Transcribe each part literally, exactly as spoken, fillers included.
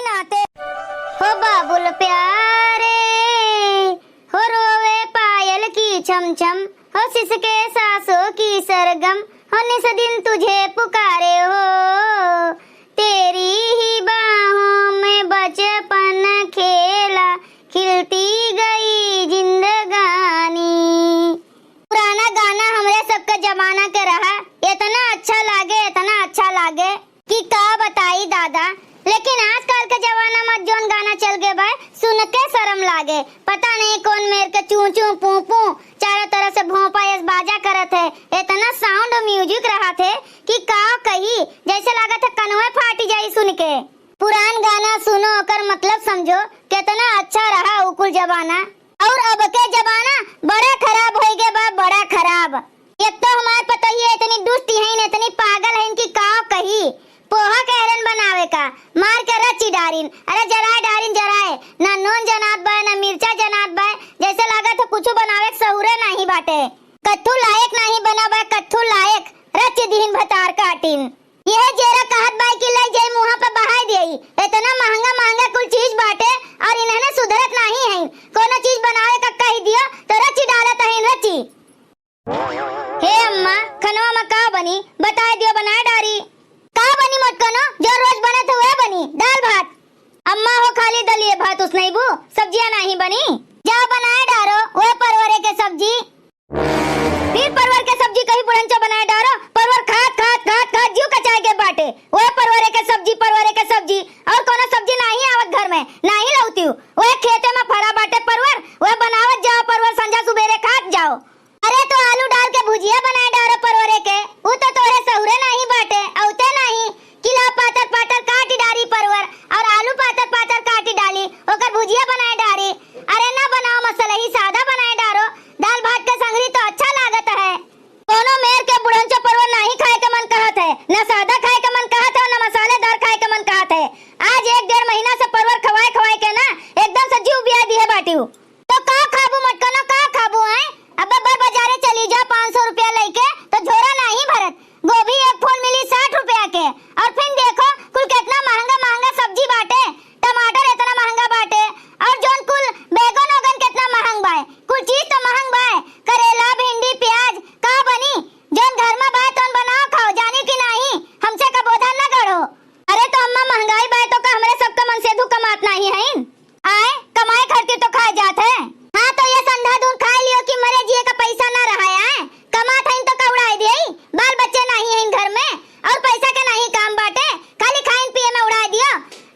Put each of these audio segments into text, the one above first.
नाते। हो बाबुल प्यारे, हो रोवे पायल की छम छम, हो सिसके सासों की सरगम, हो निस दिन तुझे पुकारे हो, तेरी ही बाहों में बचपन खेला, खिलती गई जिंदगानी। पुराना गाना हमरे सबके जमाना के रहा, इतना अच्छा लागे, इतना अच्छा लागे कि का बताई दादा। लेकिन आजकल के जमाना में जौन गाना चल गए बा, सुन के शर्म लागे। पता नहीं कौन मेर के चूं चूं पूं पूं चारों तरफ से भोंपा यस बाजा करत है। इतना sound music रहत है कि का कही, जैसे लागत है कनवे फाटी जाई सुन के। पुरान गाना सुनो, ओकर मतलब समझो, कितना अच्छा रहा उ कुल जमाना। और अब के जमाना बड़ा खराब होइ गए बा, बड़ा खराब। एक तो हमार पतोहिया इतनी दुष्ट हईन, इतनी पागल हईन कि का कही। पोहा कहरन बनावे का, मार के रची डारिन, अरे जराए डारिन जराए, ना नून जनात बा, ना मिर्चा जनात बा, जैसे लागत है कुछ बनावे के सहूरे नहीं बाटे। कत्थू लायक नहीं बना बा, कत्थू लायक, रची दीन भतार काटिन। यह जेरा कहत बाई कि लई जाई मुँहा पे बहाई देई। इतना महंगा महंगा कुल चीज बाटे और इन्हने सुधरत नाही है। कोनो चीज बनावे का कह दियो तो रची डालत है रची। हे अम्मा, खनवा में का बनी? बताए दियो, बनाए डारी। का बनी मोटकनो? जो रोज बनत है वह बनी, दाल भात। अम्मा हो खाली दलिए भात उसनैबू, सब्जियां नाही बनी? जा बनाए डारो वह परवरे के सब्जी। फिर परवर के सब्जी कही बुढ़ंचो बनाए डारो, परवर खात, खात, खात, खात जीव कचाए के बाटे। ओए परवरे के सब्जी, परवरे के सब्जी, और कोनो सब्जी नाही आवत घर में, नाही लौतियो। ओए खेते में फरा बाटे परवर, ओए बनावत जाओ परवर, संझा सुबेरे खात जाओ। अरे तो आलू डाल के भुजिया बनाए डारो परवरे के, उ तो तोरे सहुरे नाही बाटे, औते नाही। कि ला पातर पातर काट डारी परवर और आलू पातर पातर काट डाली, ओकर भुजिया बनाए डारी। अरे ना बनाओ मसलही, सादा बनाए डारो, दाल भात के संगरी तो अच्छा लागत है। कोनो मेर के बुढ़ंचो परवर नाही खाए के मन कहत है, ना सादा खाए के मन कहत है और ना मसालेदार खाए के मन कहत है। आज एक डेढ़ महीना से परवर खवाए खवाए के ना एकदम से जीव बिया दिए बाटियो। तो का खाबू मोटकनो, का खाबू, हैं? अबे बर बाजारे चली जा, पाँच सौ रुपया लइके, तो झोरा नाही भरत। गोभी एक फूल मिली साठ रुपया के, और फिर देखो कुल कितना महंगा महंगा सब्जी बाटे, टमाटर इतना महंगा बाटे, और जौन कुल बैगन ओगन कितना महंग बाय, कुल चीज तो महंग बाय, करेला, भिंडी, प्याज, का बनी? जौन घर में बाय तौन बनाओ खाओ, जानी कि नाही, हमसे का बोझा न गढ़ो। अरे तो अम्मा महंगाई बाय तो का हमरे सबका मन से धू कमात नाही है? आए, कमाए खातिर तो खाए जात है। हाँ, तो ये संधा दून खाए लियो कि मरे जिए का पैसा ना रहा है। कमात हईन तो का उड़ाए दिए? बाल बच्चे नाही हईन घर में, और पैसा के नाही काम बाटे, खाली खाइन पिए में उड़ाए दियो।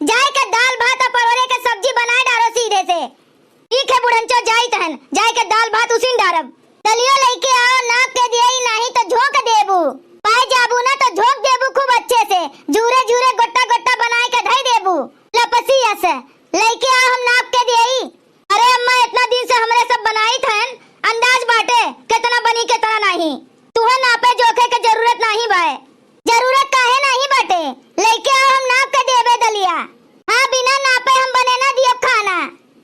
जाए के दाल भात और परवरे के सब्जी बनाए डारो सीधे से। ठीक है बुढ़ंचो, जाई तहन, जाए के दाल भात उसिन डारब। दलियो लइके आओ, नाप के दिए, नाही तो झोंक देबू। पाए जाबू ना तो झोंक देबू खूब अच्छे से, झूरे झूरे गोट्टा गोट्टा बनाए के धई देबू। लपसी अस, लइके आओ, हम नाप के दिए। अरे अम्मा, इतना दिन से हमरे सब बनाइत हन, अंदाज बाटे, केतना बनी, केतना नाही। तुहे नापे जोखे के जरूरत नाही बाय। जरूरत काहे नाही बाटे? लइके आओ, हम नाप के देबे दलिया। हाँ, बिना नापे हम बने ना दियब खाना।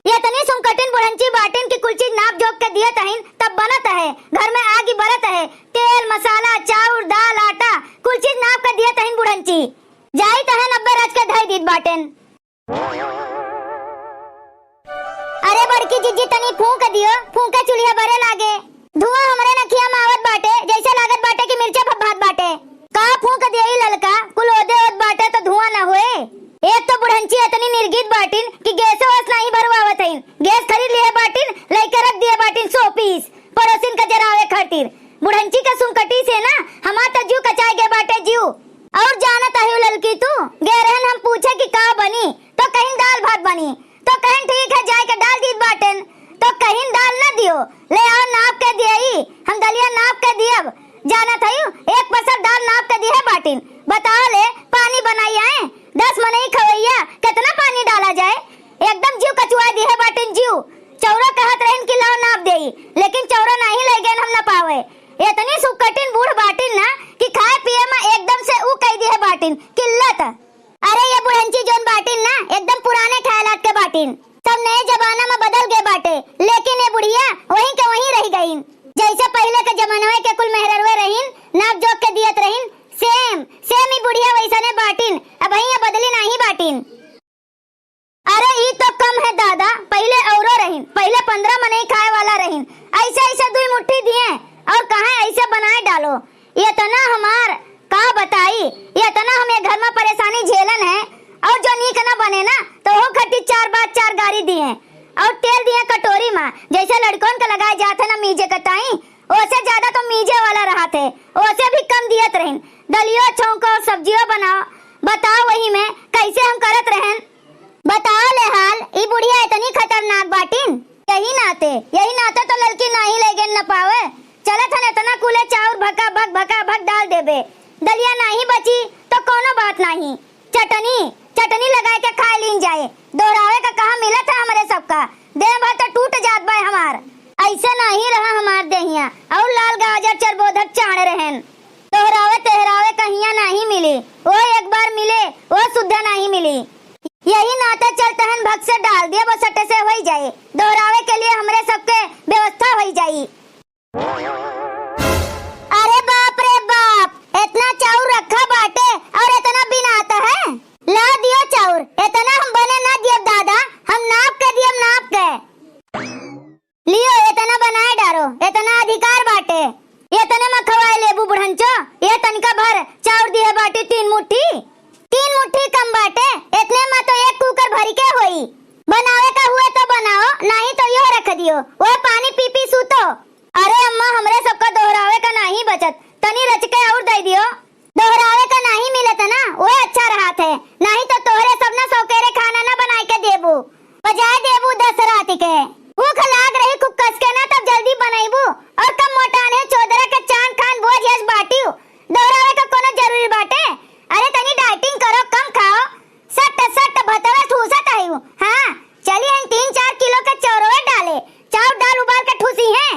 इतनी सुमकटिन बुढ़ंची बाटिन कि कुल चीज नाप जोख के दियत हइन, तब बनत है, घर में आगी बरत है, तेल, मसाला, चाउर, दाल, आटा, कुल चीज नाप के दियत हइन बुढ़ंची। जाइत हन अब्बे रच के धई दीत बाटेन। अरे बड़की जिज्जी, तनी फूंक दियो, फूंके चुल्हिया बरे लागे। धुआं हमरे नखिया में आवत बाटे, जैसे लागत बाटे कि मिर्चा भभात बाटे। का फूंक दियई ललका, कुल ओदे ओद बाटे तो धुआं न होए। एक तो बुढ़ंची इतनी निर्गीत बाटिन कि गैसो ओस नाही भरवावत हईन। गैस खरीद लिए बाटिन, लइके रख दिए बाटिन सौ पीस, पड़ोसिन का जरावे खातिर। बुढ़ंची के सुमकटी से ना हमार तो जीव कचाए गए बाटे जीव। और जानत अहियो ललकी तू, गए रहन हम पूछे कि का बनी, तो कहिन दाल भात बनी, तो कहिन ठीक है जाए के डाल दीत बाटेन, तो कहिन दाल न दियो, ले आओ नाप के दियई, हम दलिया नाप के दियब। जानत हयू एक पसर दाल नाप के दिहे बाटिन, बताओ ले पानी बनाई आए, दस मनई खवैया कितना पानी डाला जाए, एकदम जीव कचुआ दिहे बाटिन जीव। चौरो कहत रहन कि लाओ नाप देई, लेकिन चौरो नाही ले गए हम न पावे। इतनी सुकटिन बूढ़ बाटिन ना कि खाए पिए में एकदम से ऊ कह दिहे बाटिन किल्लत। अरे ये बुढ़ंची जोन बाटिन ना एकदम पुराने ख्यालात के बाटिन, सब नए जमाना में बदल गए बाटे, लेकिन ये बुढ़िया वहीं के वहीं रह गईन। जैसे पहले के जमानवे के कुल मेहररुए रहीन, नाप जोख के दियत रहीन, सेम सेम ही बुढ़िया वैसने बाटिन, अब ये बदली नाही बाटिन। मुट्ठी दिए और कहा ऐसे बनाए डालो। इतना हमार का बताई, इतना हम ये घर में परेशानी झेलन है और जो नीक न बने ना तो वो खट्टी चार बात चार गारी दिए और तेल दिए कटोरी में, जैसे लड़कन के लगाए जात है ना मीजे के ताई, ओसे ज्यादा तो मीजे वाला रहत है, ओसे भी कम दियत रहिन। दलियो छौंको और सब्जियो बनाओ, बताओ वही में कैसे हम करत रहन। बताओ ले हाल, ई बुढ़िया इतनी खतरनाक बाटिन। यही नाते, यही नाते तो ललकी नाही ले गेन न पावे। चलत हन इतना कुले चाउर भका भक, भका भक डाल देबे। दलिया नाही बची तो कोनो बात नाही। चटनी, चटनी लगाए के खाए लीन जाए। दोहरावे का कहाँ मिलत है हमरे सबका? देह भर तो टूट जात बा हमार। ऐसे नाही रहा हमार देहिया। और लाल गाजर चरबोधक चाड़ रहन। दोहरावे तेहरावे कहिया नाही मिली। वो एक बार मिले, वो सुद्धा नाही मिली। यही नाते चलते हन भक से डाल दिए, वो सटे से होई जाए। दोहरावे के लिए हमरे सबके व्यवस्था होई जाई। अरे बाप रे बाप, इतना चाउर रखा बाटे और इतना बिनात है। ला दियो चाउर, इतना हम बने ना दियब दादा, हम नाप के दियब, नाप के। लियो, इतना बनाए डारो, इतना अधिकार बाटे। इतने में खवाए लेबू बुढ़ंचो, ये तनिका भर चाउर दिए बाटी तीन मुट्ठी। तीन मुट्ठी कम बाटे, इतने में तो एक कुकर भरी के होई। बनावे का हुए तो बनाओ, नाही तो यो रख दियो, वो पानी पी पी सूतो। अरे अम्मा, हमरे सबका दोहरावे का नाही बचत, तनी रच के और दे दियो। दोहरावे का नाही मिलत ना, वो अच्छा रहत है, नाही तो तोहरे सब ना सौकेरे खाना ना बनाए के देबू, बजाए देबू दस रात के। भूख लाग रही खूब कस के ना, तब जल्दी बनैबू, और कब मोटान है चोदरा के चान खान बोझ यस बाटियो। दोहरावे का कोनो जरूरी बाटे? अरे तनी डाइटिंग करो, कम खाओ, सट सट भतवा ठूसत आयु। हाँ, चली हन तीन चार किलो के चौरवे डाले, चाउर डाल उबाल के ठूसी हैं।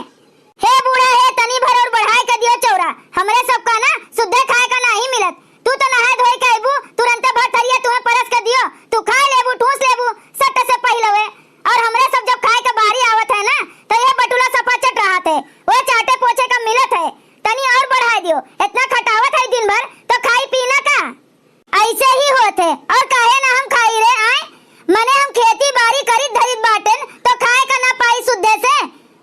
हे बूढ़ा, हे तनी भर और बढ़ाए के दियो चौरा, हमरे सबका ना सुद्धे खाए का नाही मिलत। तू तो नहाए धोए के अइबू, तुरंते भर थरिया तुहे परस के दियो, तू खा लेबू, ठूस लेबू, सट से पहिलवे। और हमरे सब जब खाए के बारी आवत है ना, तो ये बटुला सफा चट रहत है, वो चाटे पोछे का मिलत है। तनी और बढ़ाए दियो, इतना खटावत है दिन भर, तो खाई पी ना का? ऐसे ही होत है, और काहे ना हम खाई रे, आए? मने हम खेती बारी करित धरित बाटेन, तो खाए का ना पाई सुद्धे से।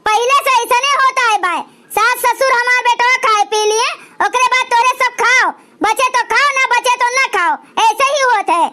पहिले से ऐसने होत आए बाय, सास ससुर हमार बेटवा खाए पी लिए, ओकरे बाद तोरे सब खाओ, बचे तो खाओ, ना बचे तो ना खाओ, ऐसे ही होत है।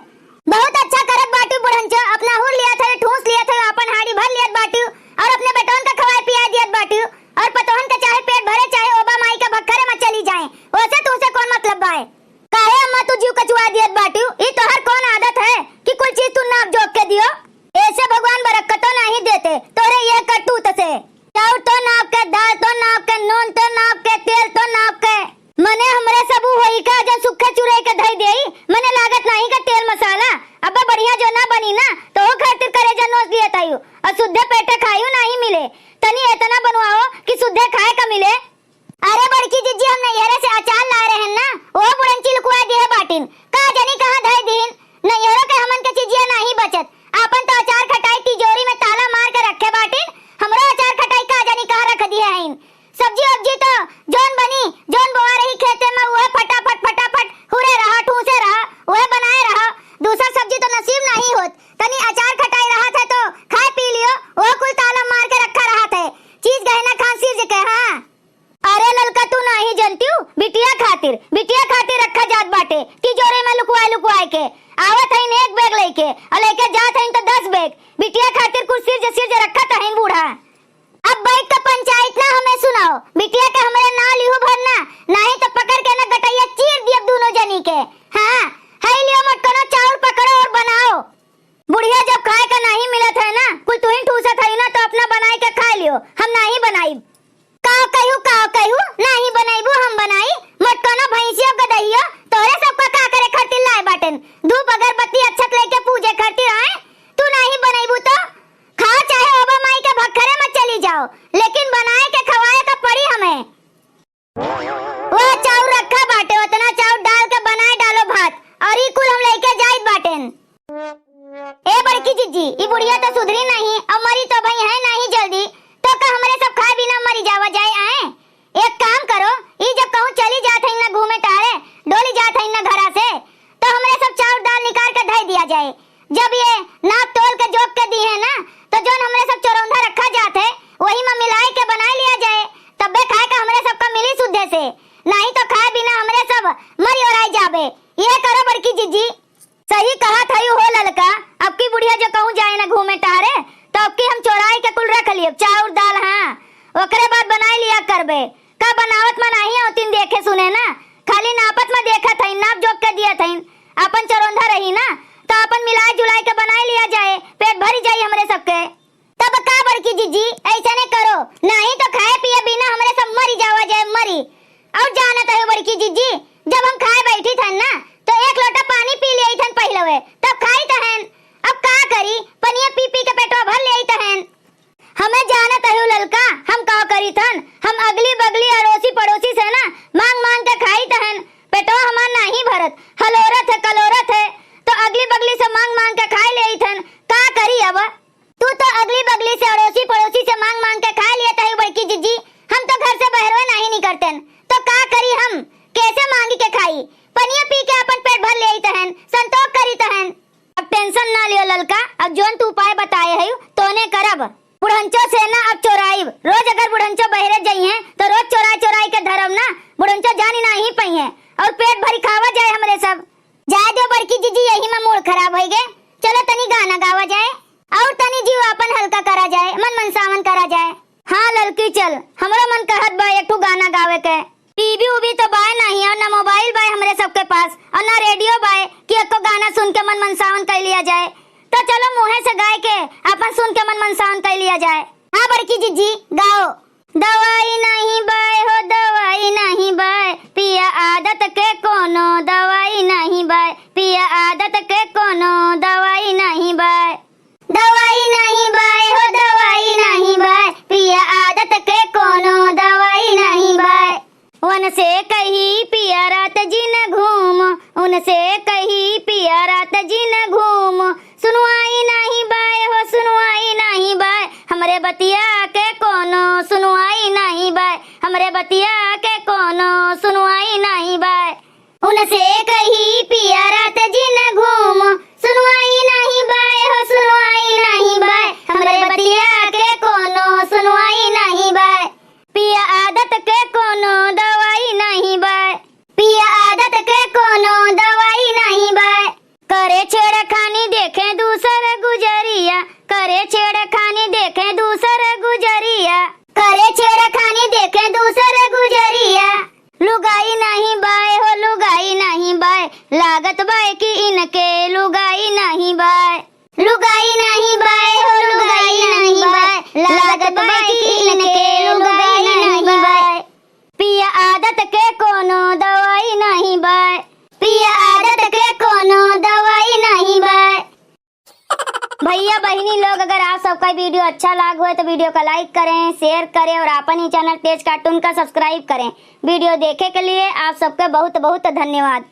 बहुत अच्छा करत बाटू बुढ़ंचो, अपना हुर लियत है, ठूस लियत है, आपन हाड़ी भर लियत बाटू, और अपने बेटवन का खवाए पियाए दियत बाटू, और पतोहन के चाहे पेट भरे, चाहे ओबा माई के भक्खरे में चली जाए, ओसे तुमसे कौन मतलब बाय? काहे अम्मा तू जीव कचुआ दियत बाटू? ई तोहर कौन आदत है कि कुल चीज तू नाप जोख के दियो? ऐसे भगवान बरकतो नाही देते तोरे ये करतूत से। चाउर तो नाप के, दाल तो नाप के, नून तो नाप के, तेल तो नाप के। मने हमरे सब उ होई का जो सूखे चुरे के धई देई? मने लागत नाही का तेल मसाला अब बढ़िया जो ना बनी ना, तो वो खातिर करेजा नोच दिए तायू और सुद्धे पेटे खायू नाही मिले। तनी इतना बनवाओ कि सुद्धे खाए का मिले। अरे बड़की जिज्जी, हम नैहरे से अचार लाए रहन ना, ओहो बुढ़ंची लुकुआ दिहे बाटिन, का जानी कहाँ धइ दिहिन। नैहरो के हमन के चिजिया नाही बचत, आपन तो अचार खटाई तिजोरी में ताला मार के रखे बाटिन, हमरो अचार खटाई का जानी कहाँ रख दिहे हइन। सब्जी वब्जी तो जौन बनी, जौन बोआ रही खेते में, उहे फटाफट फटाफट हुरे रहा, ठूसे रहा, उहे बनाए रहा। दूसर सब्जी तो नसीब नाही होत। तनी अचार खटाई रहत है तो खाए पी लियो, ओह कुल ताला मार के रखा रहत है। चीज गहना खान सिर्ज के, हाँ। अरे ललका, तू नाही जनतिउ, बिटिया खातिर, बिटिया खातिर रखा जात बाटे, तिजोरी में लुकवाए लुकवाए के। आवत हइन एक बैग लइके, और लइके जात हइन तो दस बैग। बिटिया खातिर कुछ सिर्ज सिर्ज रखत हइन बूढ़ा। अब बैठ के पंचायत ना हमें सुनाओ, बिटिया के हमरे नाव लिहू भरना, नाही तो पकड़ के ना गटैया चीर दियब दूनो जनी के। हाँ, हई लियो मोटकनो, चाउर पकड़ो और बनाओ। बुढ़िया जब खाए का नाही मिलत है ना, कुल तुहिन ठूसत है ना, तो अपना बनाए के खाए लियो, हम नाही बनाइब। का कहू, का कहू, नाही बनइबू, हम बनाई? मोटकनो भैंसियो गदहियो, तोहरे सबका का करे खातिर लाए बाटेन? धूप अगरबत्ती अक्षत लेके पूजे खातिर आए, तू नाही बनइबू तो? खाओ चाहे ओबा माई के भक्खरे में चली जाओ, लेकिन बनाए के खवाए का पड़ी हमें। वो चाउर रखा बाटे, उतना चाउर डाल के बनाए डालो भात, और ई कुल हम लेके जाइत बाटेन। ए बड़की जिज्जी, ई बुढ़िया तो सुधरी नहीं, और मरी तो भई है नहीं जल्दी, तो का हमरे सब खाए बिना मरी जावा जाए आए? एक काम करो, ई जब कहूँ चली जात है ना घूमे टहरे, डोली जात है ना घरा से, तो हमरे सब चाउर दाल निकाल के धई दिया जाए। जब ये नाप तोल के जोख के दी है ना, तो जौन हमरे सब चरौंधा रखा जात है, वही में मिलाए के बनाए लिया जाए। से, नाहीं तो खाए बिना हमरे सब मरि ओराइ जाबे। यह करो बड़की जिज्जी। सही कहत हई हो ललका, अबकी बुढ़िया जो कहूँ जाए न घूमे टहरे, तो अबकी हम चोराइ के कुल रख लियब, चाउर दाल, हाँ, ओकरे बाद बनाइ लिया करबे। का बनावत मा नाहीं आवतिन देखे सुने ना, खाली नापत मा देखत हईन, नाप जोख के दियत हईन, आपन चरोंधा रही ना, तो आपन मिलाए जुलाए के बनाइ लिया जाए, पेट भरि जाई हमरे सबके। तब का बड़की जिज्जी, ऐसने करो, नाहीं तो खाए पिए बिना हमरे सब मरि जावा जाए, मरि। अउर जानत हई बड़की जिज्जी, जब हम खाए बैठित हन ना, तो एक लोटा पानी पी लेइत हन पहिलवे, तब खाइत हन। अब का करी, पनिया पी पी के पेटवा भर लेइत हन। हमें जानत हई ललका, हम का करित हन, हम अगली बगली अड़ोसी पड़ोसी से ना मांग मांग के खाइत हन, पेटवा हमार नाहीं भरत, हलोरत है, कलोरत है, तो अगली बगली से मांग मांग के खाइ लेइत हन, का करी अब? तू तो अगली बगली से, अड़ोसी पड़ोसी से मांग मांग के खाइ लियत हई बड़की जिज्जी, हम तो घर से बहरवे नाहीं निकरतेन, तो का करी हम, कैसे मांगी के खाई? पनिया पी के आपन पेट भर लेइत हन, संतोख करित हन। अब tension ना लियो ललका, अब जौन तू उपाय बताए हई, तोने करब। बुढ़ंचो से ना अब चोराइब, रोज अगर बुढ़ंचो बहरे जइहें, तो रोज चोराइ चोराइ के धरब ना, बुढ़ंचो जानि नाहीं पइहें, अउर पेट भरि खावा जाए हमरे सब। जाए दो बड़की जिज्जी, यही मा mood खराब होइ गए। चलो तनी गाना गावा जाए, अउर तनी जीव आपन हल्का करा जाए, मन मनसावन करा जाए। हाँ ललकी चल, हमरो मन कहत बा एक ठो गाना गावे के। TV उवी तो बाय नाहीं अउर ना mobile बाय हमरे सबके पास अउर ना radio बाय कि एको गाना सुन के मन मनसावन कइ लिया जाए। तो चलो मुँहे से गाइ के आपन सुन के मन मनसावन कइ लिया जाए। हाँ बड़की जिज्जी गाओ। दवाई नाहीं बाय हो, दवाई नाहीं बाय, पिया आदत के कोनो दवाई नाहीं बाय, पिया आदत के कोनो दवाई नाहीं बाय। दवाई नाहीं बाय हो, दवाई नाहीं बाय, पिया आदत के कोनो दवाई नाहीं बाय। उनसे कही पिया रात जिन घूम, उनसे कही पिया रात जिन घूम, सुनवाई नाहीं बाय हो, सुनवाई नाहीं बाय, हमरे बतिया के कोनो सुनवाई नाहीं बाय, हमरे बतिया के कोनो सुनवाई नाहीं बाय। उनसे कही पिया रात जिन घूम, सुनवाई नाहीं बाय हो, सुनवाई नाहीं बाय, हमरे बतिया के कोनो सुनवाई नाहीं बाय। पिया आदत के कोनो दवाई नाहीं बाय, पिया आदत के कोनो दवाई नाहीं बाय। करे छेड़खानी देखे दूसर गुजरिया, करे छेड़खानी देखे दूसर गुजरिया, करे छेड़खानी देखे दूसर गुजरिया। लुगाई नाहीं बाय हो, लुगाई नाहीं बाय, लागत बाय कि इनके लुगाई नाहीं बाय। लुगाई नाहीं बाय हो, लुगाई नाहीं बाय, लागत बाय कि इनके लुगाई नाहीं बाय। पिया आदत के कोनो दवाई नाहीं बाय, पिया आदत के कोनो दवाई नाहीं बाय। भइया बहिनी लोग, अगर आप सबका video अच्छा लाग होए तो video का like करें, share करें और आपन ही channel तेज cartoon का subscribe करें। Video देखे के लिए आप सबके बहुत बहुत धन्यवाद।